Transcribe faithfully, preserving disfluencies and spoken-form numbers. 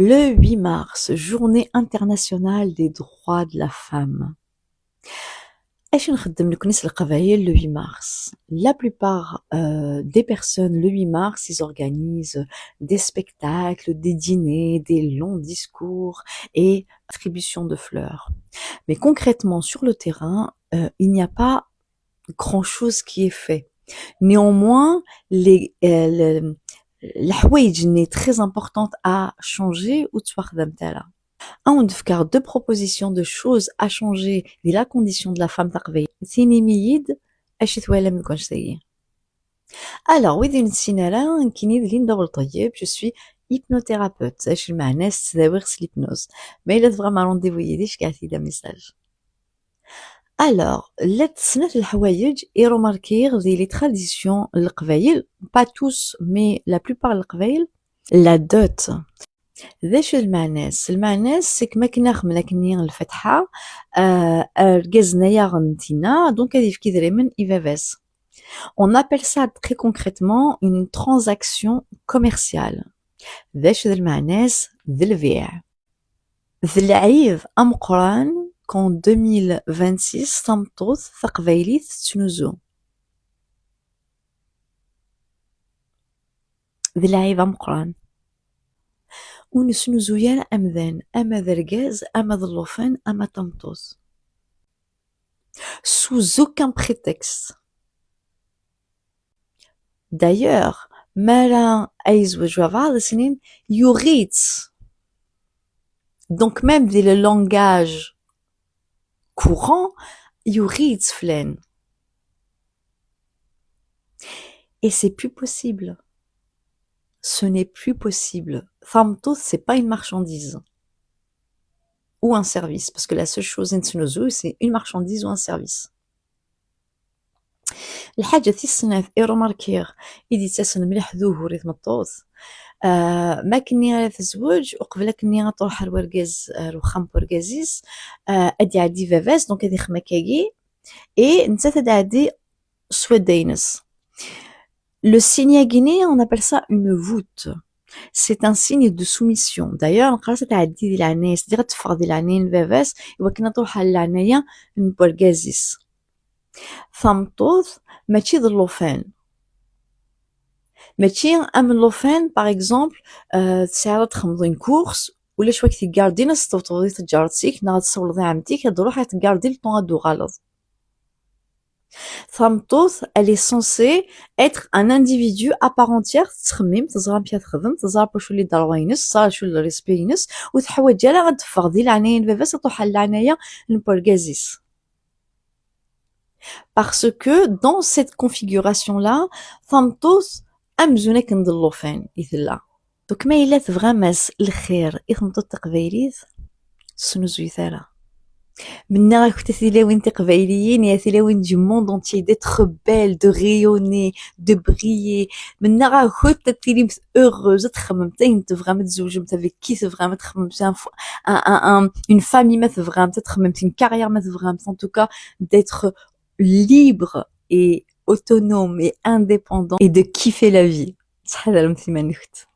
Le huit mars, journée internationale des droits de la femme. Acu nxeddem nekni s Leqbayel le huit mars? La plupart euh, des personnes, le huit mars, ils organisent des spectacles, des dîners, des longs discours et attribution de fleurs. Mais concrètement, sur le terrain, euh, il n'y a pas grand-chose qui est fait. Néanmoins, les, euh, le, الحوايج اللي très importantes à changer ur ttwaxdament ara. Ad wen-d-fkeɣ deux propositions de choses à changer di la condition de la femme taqbaylit. Tinim-iyi-d acu twalam deg wanect-agi. Alors, wid ur nessin ara, nekkini d Linda Welṭeyyeb, je suis hypnothérapeute, acu lmeɛna-s ttdawiɣ s l'hypnose. Ma yella tebɣam rendez-vous yid-i, ceggɛet-iyi-d amessage. Alors, llant snat leḥwayeǧ i remarkiɣ di les traditions n Leqbayel, pas tous, mais la plupart n Leqbayel, la dot. D acu d lmeɛna-s? Lmeɛna-s, c'est que ma akken axemmen akkenni lfatḥa, euh, argaz-nni ay aɣ-n-tinna, donc ad yefk idrimen i baba-s. On appelle ça très concrètement une transaction commerciale. D acu d lmeɛna-s? D lbiɛ. D lɛib ameqqran qu'en deux mille vingt-six tameṭṭut taqbaylit tettnuzu. D lɛib ameqqran. Ur nesnuzuy ara amdan, ama d argaz, ama d llufan, ama d tameṭṭut. Sous aucun prétexte. D'ailleurs, mi ara yezweǧ wabɛaḍ, ad s-inin yuɣ-itt. Donc même di le langage courant, yuɣ-itt flan. Et c'est plus possible. Ce n'est plus possible. Tameṭṭut, c'est pas une marchandise ou un service, parce que la seule chose i nettnuzu, c'est une marchandise ou un service. Lḥaǧa tis snat i remarkiɣ i d-yettasen mliḥ d ugur i tmeṭṭut, euh, ma akkenni ara tezweǧ, uqbel akkenni ad truḥ ar wergaz, ar uxxam n wergaz-is, euh, ad d-iɛeddi baba-s, donc ad ixdem akkagi, et nettat ad d-tɛeddi s wadda-ines. Le signe-agi-nni, on appelle ça une voûte. C'est un signe de soumission. D'ailleurs, neqqar-as ad tɛeddi di leɛnaya-s, c'est-à-dire ad teffeɣ di leɛnaya n baba-s, i wakken ad truḥ ɣer leɛnaya n wergaz-is. Tameṭṭut mačči d llufan. Mačči am llufan, par exemple, euh, tesɛiḍ ad txedmeḍ une course, ulac wak teggardin, ad s-tewteḍ i tǧaret-ik, neɣ ad tessawleḍ i ɛemti-k, ad d-ruḥ ad teggardin le temps ad d-tuɣaleḍ. Tameṭṭut, elle est censée être un individu à part entière, tettxemmim, teẓra amek ad texdem, teẓra wacu lli d rrwa-ines, teẓra wacu lli respect-ines, ur teḥwaǧ ara ad teffeɣ di leɛnaya n baba-s, ad truḥ ɣer leɛnaya n wergaz-is. Parce que dans cette configuration-là, tameṭṭut amzun akken d llufan i tella. Donc ma yella tebɣam-as lxir i tmeṭṭut taqbaylit, ur tesnuzuyet ara. Mennaɣ-akent a tilawin tiqbayliyin et a tilawin du monde entier d'être belle, de rayonner, de briller. Mennaɣ-akent ad tilimt heureuse, ad txemmemt ayen tebɣam, ad tzewǧemt avec qui tebɣam, ad txemmemt un fo-, un, un, un, une famille ma tebɣamt, ad txemmemt une carrière ma tebɣamt, en tout cas d'être libre et autonome et indépendant et de kiffer la vie. Ttḥadaremt iman-nkent.